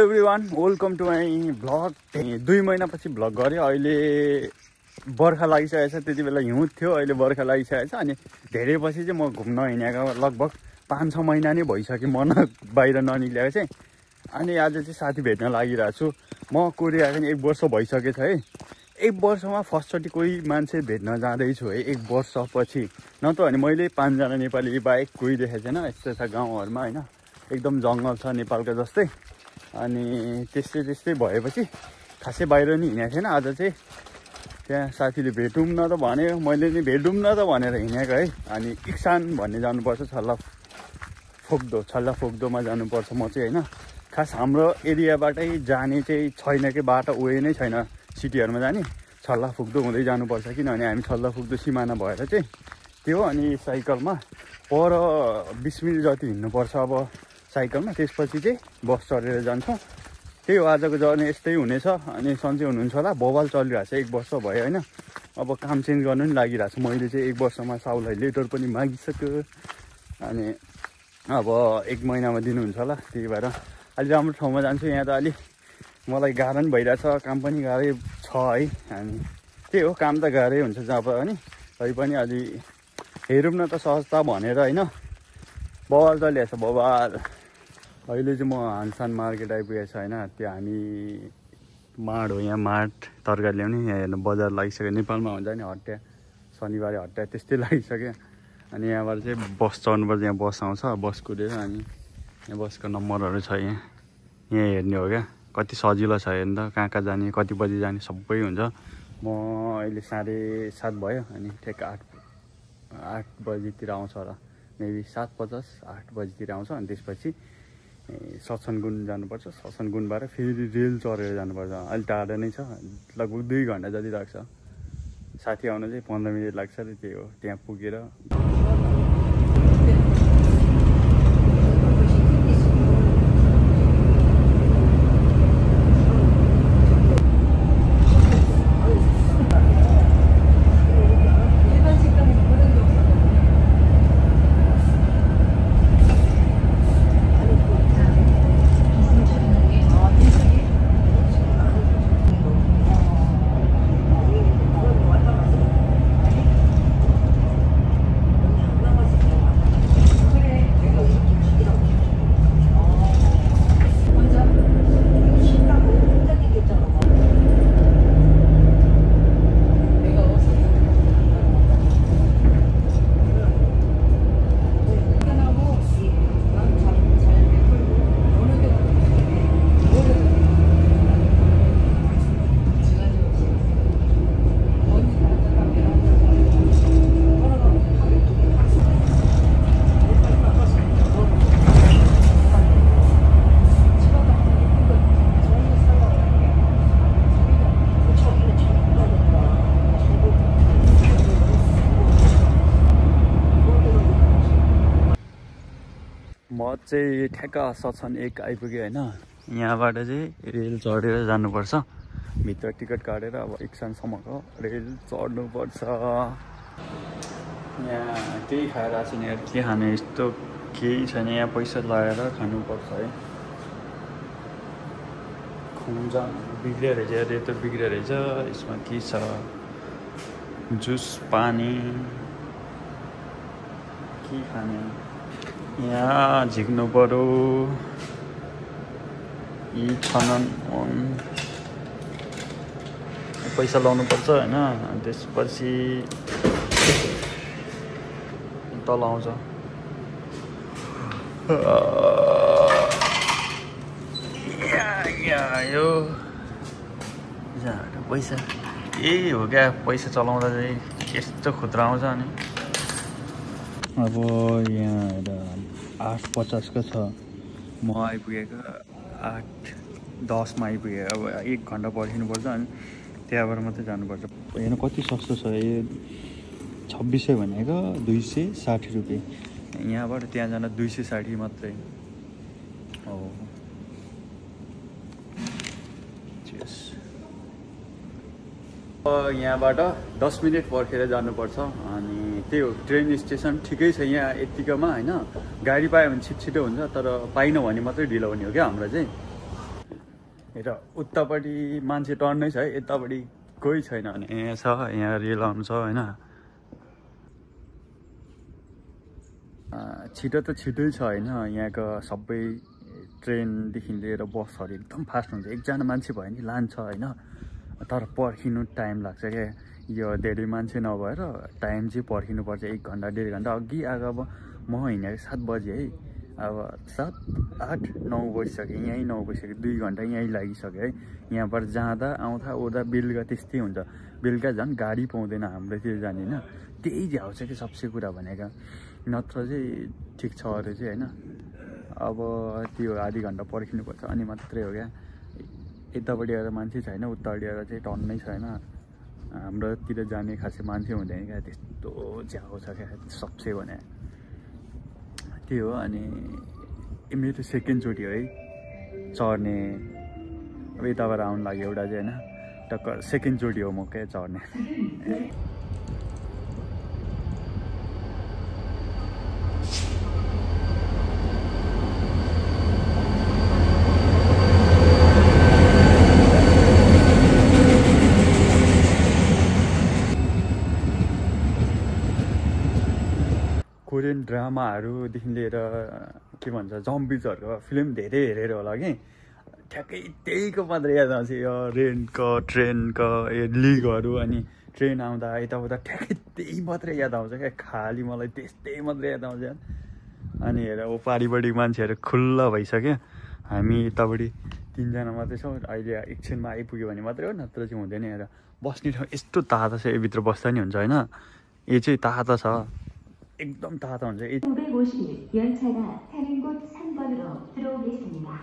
Everyone welcome to my vlog. 2 महिनापछि vlog गरेँ। अहिले बर्खा लागिसकेको छ, त्यति बेला हिउँ थियो, अहिले बर्खा लागिसकेको छ। अनि धेरै पछि चाहिँ म घुम्न हिँडेको लगभग 5-6 महिना नै भइसक्यो म बाहिर ननिक्लेको चाहिँ। अनि आज चाहिँ साथी भेट्न लागिरहेको छु। म कोरिया पनि 1 वर्ष भइसकेको छ है। 1 वर्षमा फर्स्टचोटि कोही मान्छे भेट्न जाँदैछु है 1 वर्षपछि। न त भने मैले 5 जना नेपाली बाहेक कोही देखेको छैन। यस्तो छ गाउँहरूमा होइन, एकदम जङ्गल छ नेपालको जस्तै। अनि त्यस्तै भएपछि खासै बाहिर नि हिँडेको थिएन। आज चाहिँ त्यहाँ साथीले भेटौँ न त भन्यो, मैले नि भेटौँ न त भनेर हिँडेको है। अनि इक्सान भन्ने जानुपर्छ, छल्ला फोक्दोमा जानुपर्छ म चाहिँ होइन। खास हाम्रो एरियाबाटै जाने चाहिँ छैन कि बाटो उयो नै छैन सिटीहरूमा जाने। छल्ला फोक्दो हुँदै जानुपर्छ, किनभने हामी छल्ला फोक्दो सिमाना भएर चाहिँ त्यो। अनि साइकलमा पर 20 मिनट जति हिँड्नुपर्छ अब साइकलमा, त्यसपछि चाहिँ बस चढेर जान्छौँ। त्यही हो आजको जर्नी, यस्तै हुनेछ। अनि सन्चै हुनुहुन्छ होला। बवाल चलिरहेको छ, 1 वर्ष भयो होइन। अब काम चेन्ज गर्नु नि लागिरहेको छ। मैले चाहिँ 1 वर्षमा साउलाई लेटर पनि मागिसक्यो। अनि अब 1 महिनामा दिनुहुन्छ होला। त्यही भएर अलि राम्रो ठाउँमा जान्छु। यहाँ त अलि मलाई गाह्रो पनि भइरहेछ, काम पनि गाह्रै छ है। अनि त्यही हो, काम त गाह्रै हुन्छ जब पनि, तैपनि अलि हेरौँ न त सहजता भनेर होइन। बवाल चलिरहेछ बवाल। अहिले चाहिँ म हानसान मार्केट आइपुगेको छ होइन। त्यो हामी माड हो, यहाँ माड तरकारी ल्याउने। यहाँ हेर्नु बजार लागिसक्यो, नेपालमा हुन्छ नि हट्या, शनिबारे हट्या त्यस्तै लागिसक्यो। अनि यहाँबाट चाहिँ बस चढ्नुपर्छ, यहाँ बस आउँछ, बस कुदेर। अनि यहाँ बसको नम्बरहरू छ, यहाँ हेर्ने हो क्या। कति सजिलो छ हेर्नु त, कहाँ कहाँ जाने, कति बजी जाने सबै हुन्छ। म अहिले 7:30 भयो। अनि ठ्याक्क 8 बजीतिर आउँछ होला, मेबी 7:50 8 बजीतिर आउँछ। अनि त्यसपछि सत्सनगुन जानुपर्छ। सत्सनगुनबाट फेरि रेल चढेर जानुपर्छ। अहिले टाढा नै छ, लगभग 2 घन्टा जति लाग्छ। साथी आउनु चाहिँ 15 मिनट लाग्छ र त्यही हो। त्यहाँ पुगेर म चाहिँ ठ्याक्क सत्सन 1 आइपुगेँ होइन। यहाँबाट चाहिँ रेल चढेर जानुपर्छ, भित्र टिकट काटेर अब इक्सानसम्मको रेल चढ्नुपर्छ। यहाँ केही खाएर आएको छैन यार, के खाने, यस्तो केही छैन। यहाँ पैसा लगाएर खानुपर्छ है। खुम्जा बिग्रियो रहेछ, रेतो बिग्रियो रहेछ। यसमा के छ, जुस पानी के खाने। यहाँ झिक्नु पऱ्यो, यी छनन पैसा लाउनु पर्छ होइन। त्यसपछि तल आउँछ यो पैसा। यही हो क्या, पैसा चलाउँदा चाहिँ यस्तो खुद्रा आउँछ। अनि अब यहाँ 8:50 को छ, म आइपुगेको 8:10 आइपुगेँ। अब 1 घन्टा पर्खिनुपर्छ। अनि त्यहाँबाट मात्रै जानुपर्छ। हेर्नु कति सस्तो छ यो, 2600 भनेको 260 रुपियाँ। यहाँबाट त्यहाँ जान 260 मात्रै हो। यहाँबाट 10 मिनट पर्खेर जानुपर्छ। अनि त्यही हो, ट्रेन स्टेसन ठिकै छ यहाँ यतिकोमा होइन। गाडी पायो भने छिटो हुन्छ, तर पाइन भने मात्रै ढिलो हुने हो क्या हाम्रो चाहिँ। र उतापट्टि मान्छे टर्नै छ है, यतापट्टि कोही छैन भने यहाँ छ, यहाँ रेल आउनु छ होइन। छिटो त छिटै छ होइन, यहाँको सबै ट्रेनदेखि लिएर बसहरू एकदम फास्ट हुन्छ। एकजना मान्छे भयो नि लान्छ होइन, तर पर्खिनु टाइम लाग्छ क्या। यो धेरै मान्छे नभएर टाइम चाहिँ पर्खिनुपर्छ 1 घन्टा 1.5 घन्टा। अघि आएको अब म हिँडेको 7 बजे है, अब 7, 8, 9 बजिसक्यो, यहीँ 9 बजिसक्यो, 2 घन्टा यहीँ लागिसक्यो है। यहाँबाट जाँदा आउँदा ओर्दा बेलुका त्यस्तै हुन्छ। बेलुका झन् गाडी पाउँदैन हाम्रोतिर जाने होइन, त्यही झ्याउ छ कि सबसे कुरा भनेको। नत्र चाहिँ ठिक छ अरे चाहिँ होइन। अब त्यो आधी घन्टा पर्खिनुपर्छ अनि मात्रै हो क्या। यतापट्टि आएर मान्छे छैन, उतापट्टि आएर चाहिँ टन्नै छैन। हाम्रोतिर जाने खासै मान्छे हुँदैन क्या, त्यस्तो झ्याउ छ क्या सबसे भने त्यो हो। अनि मेरो सेकेन्डचोटि है चढ्ने, अब यताबाट आउनु लाग्यो एउटा चाहिँ होइन, टक्क सेकेन्डचोटि हो म क्या चढ्ने। कोरियन ड्रामाहरूदेखि लिएर के भन्छ जम्बिजहरूको फिल्म धेरै हेरेर होला कि ठ्याक्कै त्यहीको मात्रै याद आउँछ। यो रेनको ट्रेनको लिगहरू अनि ट्रेन आउँदा यताउता ठ्याक्कै त्यही मात्रै याद आउँछ क्या। खालि मलाई त्यस्तै मात्रै याद आउँछ। अनि हेर ऊ पारिपट्टि मान्छेहरू खुल्ला भइसक्यो, हामी यतापट्टि 3 जना मात्रै छौँ। अहिले एकछिनमा आइपुग्यो भने मात्रै हो, नत्र चाहिँ हुँदैन। हेर बस्ने ठाउँ यस्तो तातो छ, यभित्र बस्दा नि हुन्छ होइन। यो चाहिँ तातो छ, एकदम तातो हुन्छ। 550 열차가 타는 곳 3번으로 들어오겠습니다.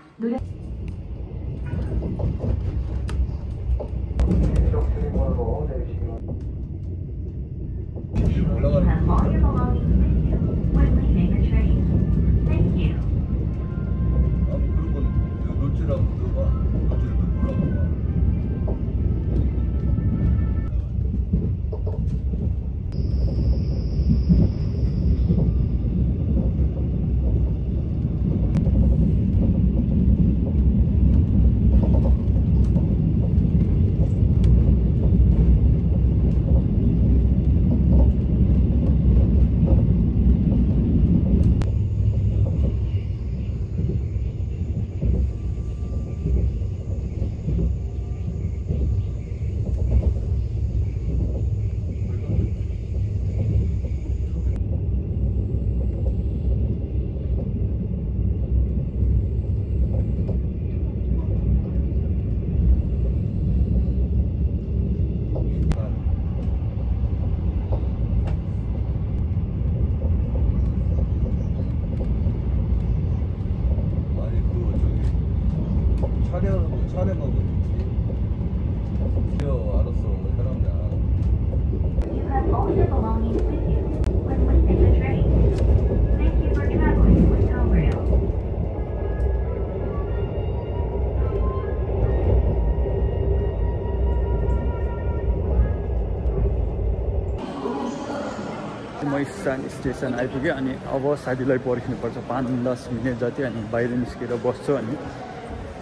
म स्टेसन आइपुग्यो अनि अब साथीलाई पर्खिनुपर्छ 5-10 मिनट जति, अनि बाहिर निस्केर बस्छु अनि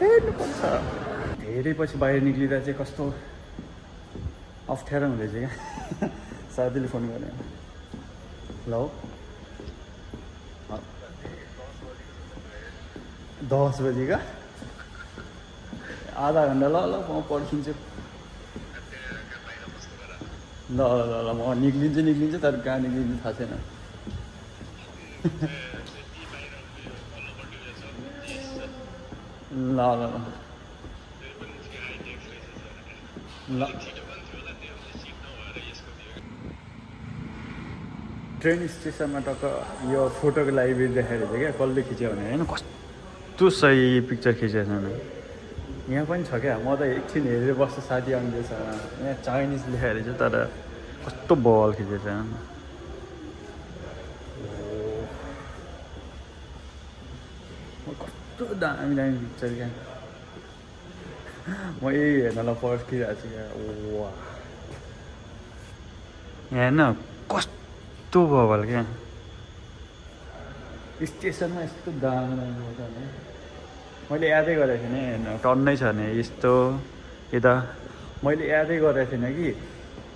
हेर्नुपर्छ। धेरै पछि बाहिर निक्लिँदा चाहिँ कस्तो अप्ठ्यारो हुँदैछ क्या। साथीले फोन गरे, ल 10 बजी का आधा घन्टा ल म पर्खिन्छु। ल ल ल म निक्लिन्छु तर कहाँ निक्लिन्छु थाहा छैन। ल ल ल ट्रेन स्टेसनमा टक्क यो फोटोको लागि देखाइरहेको छ क्या, कसले खिच्यो भने होइन। कस्तो सही पिक्चर खिचेको छ। यहाँ पनि छ क्या, म त एकछिन हेरेर बस्छु, साथी आउँदैछ। यहाँ चाइनिज लेखाएर छ तर कस्तो बल खिचेको छ। कस्तो दामी दामी पिक्चर क्या। म यही हेर्नलाई पर्खिरहेको छु क्या। वा यहाँ हेर्न कस्तो बल क्या। स्टेसनमा यस्तो दामी दामी मैले यादै गरेको थिएँ टन्नै छ भने यस्तो यता मैले यादै गरेको थिइनँ कि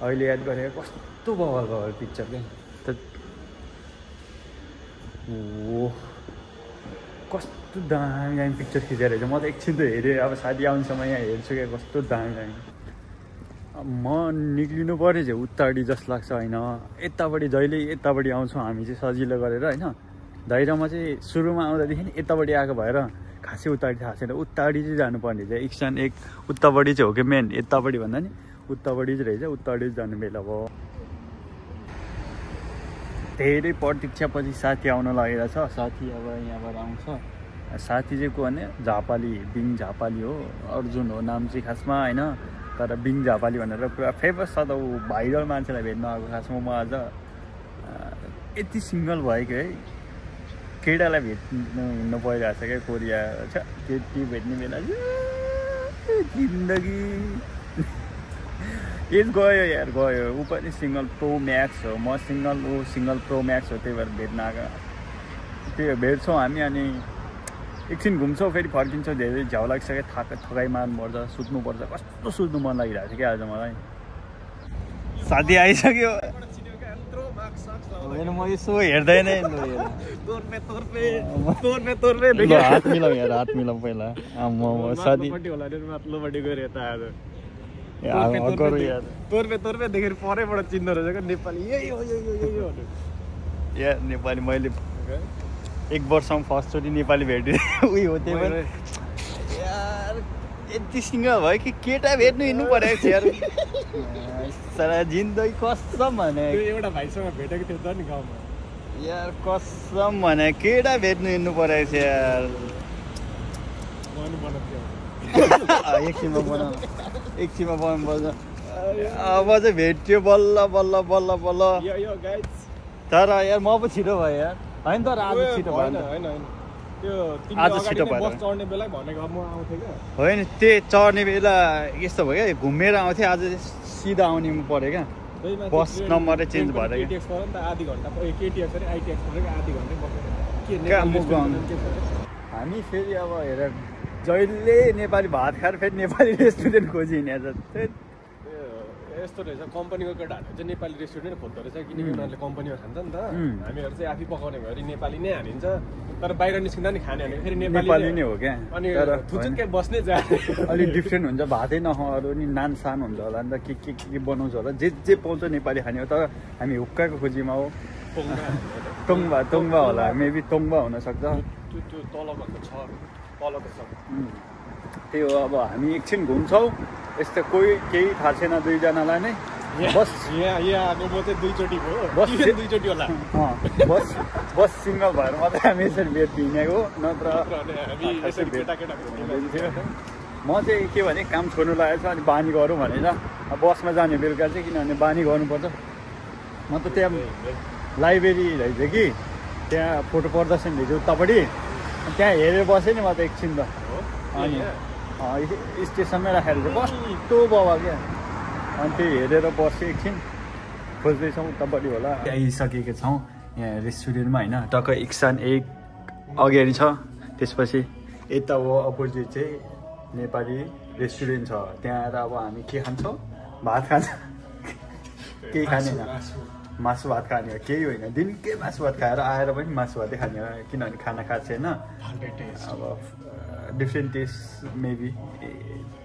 अहिले याद गरेको कस्तो बवाल भयो पिक्चर क्या ओ कस्तो दामी दामी पिक्चर खिचेर रहेछ म त एकछिन त हेरेँ अब साथी आउनेसम्म यहाँ हेर्छु क्या कस्तो दामी दामी म निक्लिनु पऱ्यो चाहिँ उतापट्टि जस्तो लाग्छ होइन यतापट्टि जहिले यतापट्टि आउँछौँ हामी चाहिँ सजिलो गरेर होइन दाइरामा चाहिँ सुरुमा आउँदादेखि यतापट्टि आएको भएर खासै उतापट्टि थाहा छैन उतापट्टि चाहिँ जानुपर्ने चाहिँ एकछिन एक उतापट्टि चाहिँ हो कि मेन यतापट्टि भन्दा नि उतापट्टि चाहिँ रहेछ उतापट्टि जानु बेला भयो धेरै प्रतीक्षापछि साथी आउन लागेको छ साथी अब यहाँबाट आउँछ साथी चाहिँ को भने झापाली बिङ झापाली हो अर्जुन हो नाम चाहिँ खासमा होइन तर बिङ झापाली भनेर पुरा फेमस छ त ऊ भाइरल मान्छेलाई भेट्न आएको खासमा म आज यति सिङ्गल भएको है केटालाई भेट्नु हिँड्नु परिरहेको छ क्या कोरिया छ केटी भेट्ने बेला जिन्दगी एज गयो यार गयो ऊ पनि सिङ्गल प्रो म्याक्स हो म सिङ्गल ऊ सिङ्गल प्रो म्याक्स हो त्यही भएर भेट्न आएको त्यो भेट्छौँ हामी अनि एकछिन घुम्छौँ फेरि फर्किन्छौँ धेरै झ्याउ लागिसक्यो थकाइ मार्नुपर्छ सुत्नुपर्छ कस्तो सुत्नु मन लागिरहेको थियो क्या आज मलाई साथी आइसक्यो होइन म यसो हेर्दैन हात मिलाउँ यार हात मिलाउँ पहिला साथी तोर्पे देखेर परैबाट चिन्दो रहेछ क्या नेपाली यही हो या नेपाली मैले एक वर्षमा फर्स्टचोटि नेपाली भेटेँ उयो हो त्यही भएर यार यति सिङ्गल भयो कि केटा भेट्नु हिँड्नु परेको थियो यार सारा जिन्दगी कसम भने एउटा भाइसँग भेटेको थियो त नि गाउँमा यार कसम भने केटा भेट्नु हिँड्नु परेको थियो यार एकछिनमा बनाउनु पर्छ अब चाहिँ भेट्यो बल्ल बल्ल बल्ल बल्ल तर यार म पो छिटो भयो यार होइन तर आज छिटो भएन आज छिटो भएन होइन त्यो चढ्ने बेला यस्तो भयो क्या घुमेर आउँथेँ आज सिधा आउने पऱ्यो क्या बस नम्बरै चेन्ज भएर हामी फेरि अब हेर जहिले नेपाली भात खाएर फेरि नेपाली रेस्टुरेन्ट खोजी हिँडेको छ यस्तो रहेछ कम्पनीको केटाहरूले चाहिँ नेपाली रेस्टुरेन्ट खोज्दो रहेछ किनकि उनीहरूले कम्पनीमा खान्छ नि त हामीहरू चाहिँ आफै पकाउने भयो नेपाली नै हालिन्छ तर बाहिर निस्किँदा नि खाने भने फेरि नेपाली नै हो क्या अनि थुचुक्कै बस्ने जाने अलिक डिफ्रेन्ट हुन्छ भातै नखाउँ अरू नि नान सान हुन्छ होला नि त के बनाउँछ होला जे पाउँछ नेपाली खाने हो तर हामी हुक्काको खोजीमा हो तोङ्बा होला मेबी तोङ्बा हुनसक्छ त्यो तलको छ तलको छ त्यही हो अब हामी एकछिन घुम्छौँ यस्तो कोही केही थाहा छैन दुईजनालाई नै बस यहाँ आएको म चाहिँ दुईचोटि भयो दुईचोटि होला बस सिङ्गल भएर मात्रै हामी यसरी भेट हिँडेको नत्र म चाहिँ के भने काम छोड्नु लागेको छ अनि बानी गरौँ भनेर बसमा जाने बेलुका चाहिँ किनभने बानी गर्नुपर्छ म त त्यहाँ लाइब्रेरी रहेछ कि त्यहाँ फोटो प्रदर्शन रहेछ उतापट्टि त्यहाँ हेरेर बसेँ नि म त एकछिन त अनि स्टेसनमै राखेर चाहिँ कस्तो बाबा क्या अनि त्यही हेरेर बसेँ एकछिन खोज्दैछौँ उतापट्टि होला आइसकेको छौँ यहाँ रेस्टुरेन्टमा होइन टक्क इक्सान एक अगाडि छ त्यसपछि यता हो अपोजिट चाहिँ नेपाली रेस्टुरेन्ट छ त्यहाँ आएर अब हामी के खान्छौँ भात खान्छ केही खाने मासु भात खाने हो केही होइन दिनकै मासु भात खाएर आएर पनि मासु भातै खाने हो किनभने खाना खाएको छैन अब डिफ्रेन्ट टेस्ट मेबी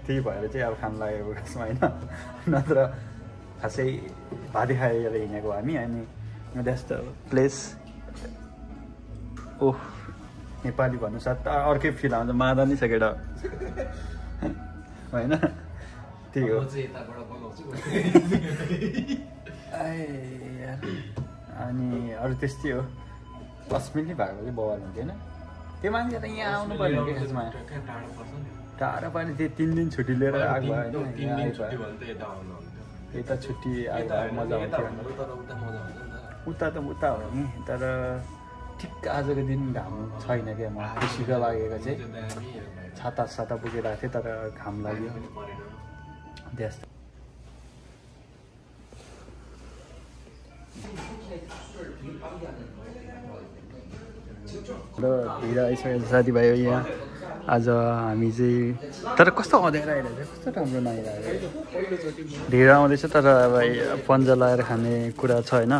त्यही भएर चाहिँ अब खानु लागेको खासमा होइन नत्र खासै भातै खाएर हिँडेको हामी अनि द्याट्स द प्लेस ओह नेपाली भन्नुसाथ अर्कै फिल आउँछ मादा नि छ केटा होइन त्यही हो अनि अरू त्यस्तै हो 10 मिनट भएको चाहिँ बवाल हुन्थ्यो होइन त्यो मान्छे त यहाँ आउनु पर्ने हो कि खासमा टाढो पनि त्यो 3 दिन छुट्टी लिएर आएको भयो होइन यता छुट्टी आएको मजा आउँथ्यो उता त उता हो नि तर ठिक आजको दिन घाम छैन क्या म खुसीको लागेको चाहिँ छाता पुगेर थिएँ तर घाम लाग्यो त्यस्तो र भिड आइसकेको साथीभाइ यहाँ आज हामी चाहिँ तर कस्तो अँध्यारो आइरहेछ कस्तो राम्रो नआइरहेको ढिँडो आउँदैछ तर अब पन्जा लगाएर खाने कुरा छ होइन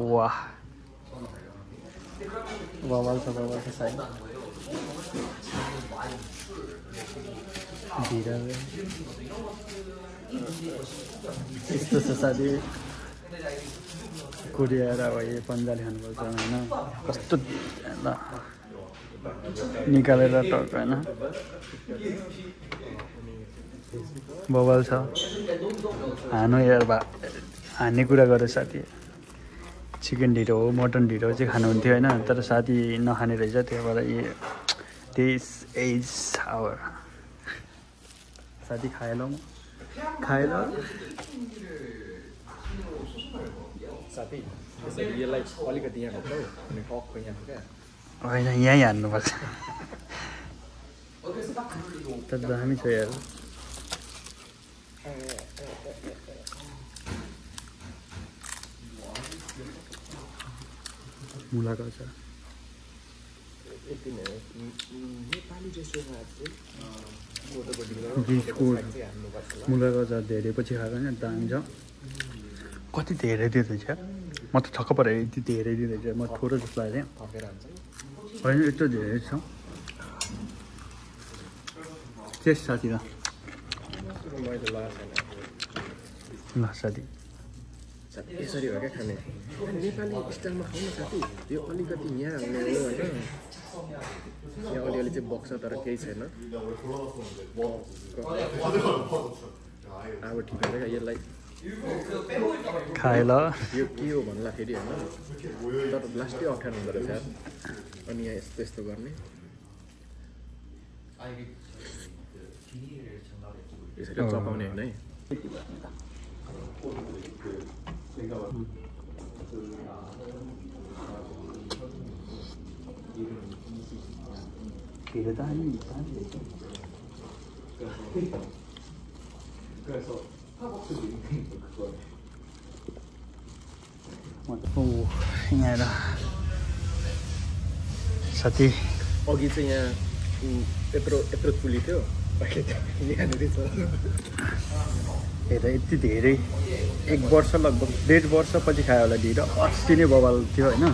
वाह बवाल छ सायद ढिँडो यस्तो छ साथी कोरिएर अब यो पन्जाले खानुपर्छ होइन कस्तो निकालेर टक होइन बवाल छ हानु यार हान्ने कुरा गरे साथी चिकन ढिँडो हो मटन ढिँडो चाहिँ खानुहुन्थ्यो होइन तर साथी नखाने रहेछ त्यही भएर दिस इज आवर साथी खाएल खाएल साथी यसलाई अलिकति यहाँ ढोक्छौ अनि टकको यहाँ क्या होइन यहीँ हान्नुपर्छ त दामी छ यार मुलाको छ मुलाको छ धेरै पछि खाएको होइन दामी छ कति धेरै दिँदैछ म त छक्क परेँ यति धेरै दिँदैछ म थोरै जस्तो लाग्यो होइन यत्रो धेरै छ त्यस साथी ल साथी यसरी हो क्या खाने नेपाली स्टाइलमा खाउँ न साथी यो अलिकति यहाँ हाल्ने हो होइन यहाँ अलिअलि चाहिँ बग्छ तर केही छैन अब ठिक हुन्छ क्या यसलाई खाएल यो के हो भन्दाखेरि होइन तर लास्टै अप्ठ्यारो हुँदो रहेछ यार अनि यहाँ यस्तो यस्तो गर्ने यसरी चपाउने होइन है यहाँ साथी अघि चाहिँ यहाँ यत्रो चुली थियो यहाँनिर छ हेर यति धेरै 1 वर्ष लगभग 1.5 वर्ष पछि खायो होला ढिँडो अस्ति नै बवाल थियो होइन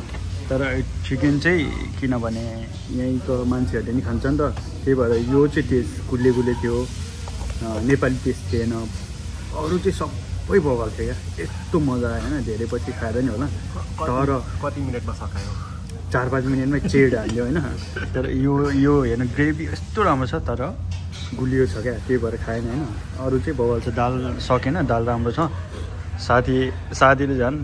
तर चिकन चाहिँ किनभने यहीँको मान्छेहरूले नि खान्छ नि त त्यही भएर यो चाहिँ टेस्ट गुलियो थियो नेपाली टेस्ट थिएन अरू चाहिँ सबै बवाल थियो क्या यस्तो मजा आयो होइन धेरै पछि खाएर नि होला तर कति मिनटमा सकायो 4-5 मिनटमै चेड हाल्यो होइन तर यो हेर्न ग्रेभी यस्तो राम्रो छ तर गुलियो छ क्या त्यही भएर खाएन होइन अरू चाहिँ बवाल छ दाल सकेन दाल राम्रो छ साथीले झन्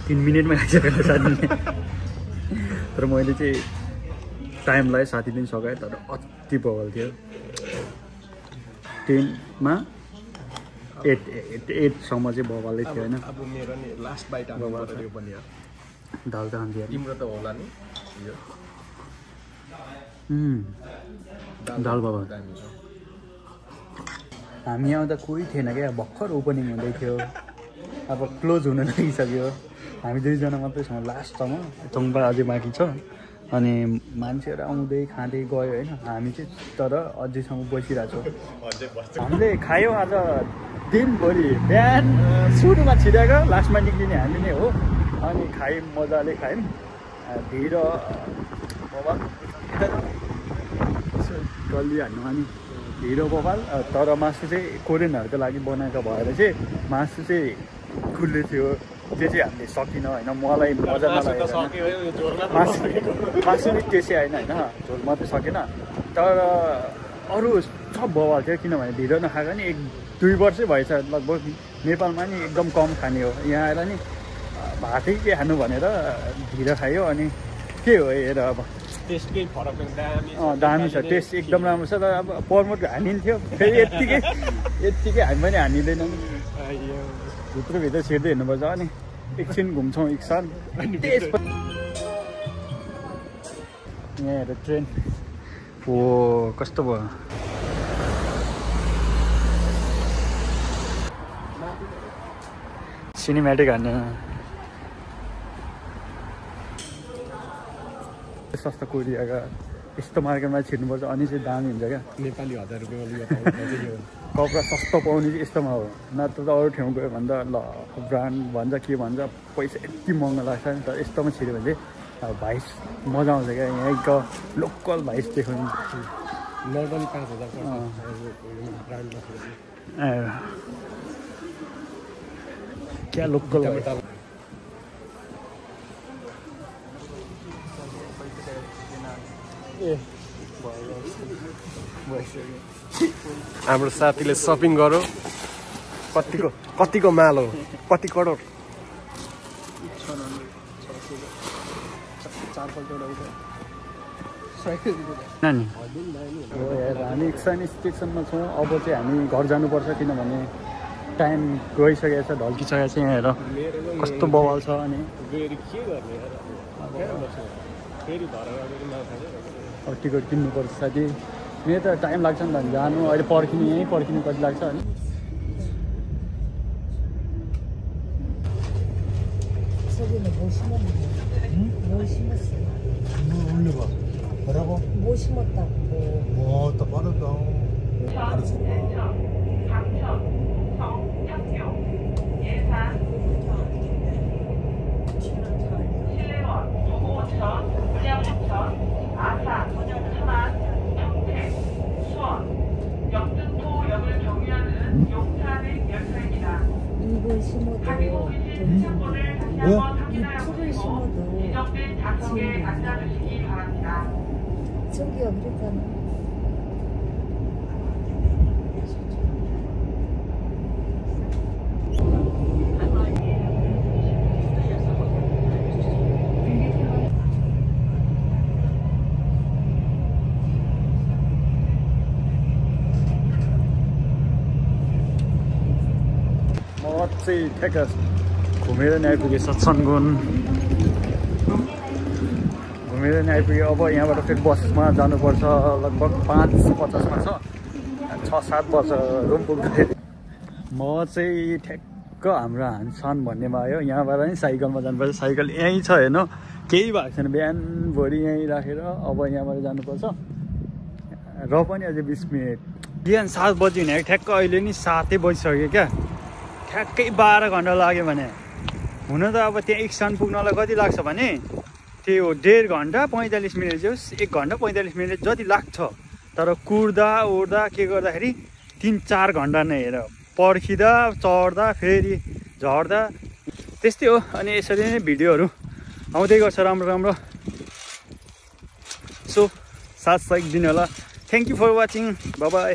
3 मिनटमा खाइसकेन साथीले तर मैले चाहिँ टाइम लाग्यो साथीले पनि सकाएँ तर अति बवाल थियो 10मा 8सम्म चाहिँ बवालै थियो होइन अब मेरो नि लास्ट बाइट बवाल थियो पनि दाल त खान्थ्यो तिम्रो त होला नि यो दाल बवाल हामी आउँदा कोही थिएन क्या भर्खर ओपनिङ हुँदै थियो अब क्लोज हुन लागिसक्यो हामी 2 जना मात्रै छौँ लास्टसम्म थोङ्पा अझै बाँकी छ अनि मान्छेहरू आउँदै खाँदै गयो होइन हामी चाहिँ तर अझैसम्म बसिरहेको छौँ हामीले खायौँ आज दिनभरि बिहान सुरुमा छिराएको लास्टमा निक्लिने हामी नै हो अनि खायौँ मजाले खायौँ ढिँडो बवाल गल्ली हान्नु अनि ढिँडो बवाल तर मासु चाहिँ कोरियनहरूको लागि बनाएको भएर चाहिँ मासु चाहिँ खुल्ले थियो त्यो चाहिँ हामीले सकिनँ होइन मलाई मजा नलागेको मासु नि त्यसै आएन होइन झोल मात्रै सकेन तर अरू सब बवाल थियो किनभने ढिँडो नखाएको नि 1-2 वर्षै भएछ लगभग नेपालमा नि एकदम कम खाने हो यहाँ आएर नि भातै के खानु भनेर ढिँडो खायो अनि के हो हेर अब टेस्टकै फरक दामी छ टेस्ट एकदम राम्रो छ तर अब प्रमोट हानिन्थ्यो फेरि यत्तिकै हामी पनि हानिँदैनौँ भित्रभित्र छिर्दै हेर्नुपर्छ अनि एकछिन घुम्छौँ एकसाथ यहाँ हेर ट्रेन हो कस्तो भयो सिनेमेटिक हान्ने सस्तो कोरियाका यस्तो मार्केटमा छिर्नुपर्छ अनि चाहिँ दामी हुन्छ क्या नेपाली 1000 रुपियाँमा लियो चाहिँ यो कपडा सस्तो पाउने चाहिँ यस्तोमा हो नत्र त अरू ठाउँ गयो भन्दा ल ब्रान्ड भन्छ के भन्छ पैसा यति महँगो लाग्छ नि तर यस्तोमा छिर्यो भने चाहिँ अब भाइस मजा आउँछ क्या यहीँको लोकल भाइस देखाउनु नर्मली 5000 पर्छ ब्रान्डमा क्या लोकल हाम्रो साथीले सपिङ गर्यो कतिको माल हो कति करोड नानी हामी एक्सन स्टेसनमा छौँ अब चाहिँ हामी घर जानुपर्छ किनभने टाइम गइसकेको छ ढल्किसकेको छ यहाँ हेर कस्तो बवाल छ अनि अब टिकट किन्नुपर्छ साथी मेरो त टाइम लाग्छ नि त जानु अहिले पर्खिनु यहीँ पर्खिनु कति लाग्छ अनि 뭐 심었다고? 뭐 또 빠르다. 이걸 심어도 뭐야? 이 풀을 심어도 저기요 그랬잖아. म चाहिँ ठ्याक्क घुमेर नै आइपुगेँ सत्सङ्गुन घुमेर नै आइपुगेँ अब यहाँबाट फेरि बसमा जानुपर्छ लगभग 5:50मा छ 6-7 बज रुम पुग्दाखेरि म चाहिँ ठ्याक्क हाम्रो हानसान भन्नेमा आयो यहाँबाट नि साइकलमा जानुपर्छ साइकल यहीँ छ हेर्नु केही भएको छैन बिहानभरि यहीँ राखेर अब यहाँबाट जानुपर्छ र पनि अझै 20 मिनट बिहान 7 बजी हिँडेको ठ्याक्क अहिले नि 7 बजिसक्यो क्या ठ्याक्कै 12 घन्टा लाग्यो भने हुन त अब त्यहाँ एक स्थान पुग्नलाई कति लाग्छ भने त्यो 1.5 घन्टा 45 मिनट चाहिँ 1 घन्टा 45 मिनट जति लाग्छ तर कुर्दा ओर्दा के गर्दाखेरि 3-4 घन्टा नै हेर पर्खिँदा चढ्दा फेरि झर्दा त्यस्तै हो अनि यसरी नै भिडियोहरू आउँदै गर्छ राम्रो राम्रो सो साथ दिन होला thank you for watching bye by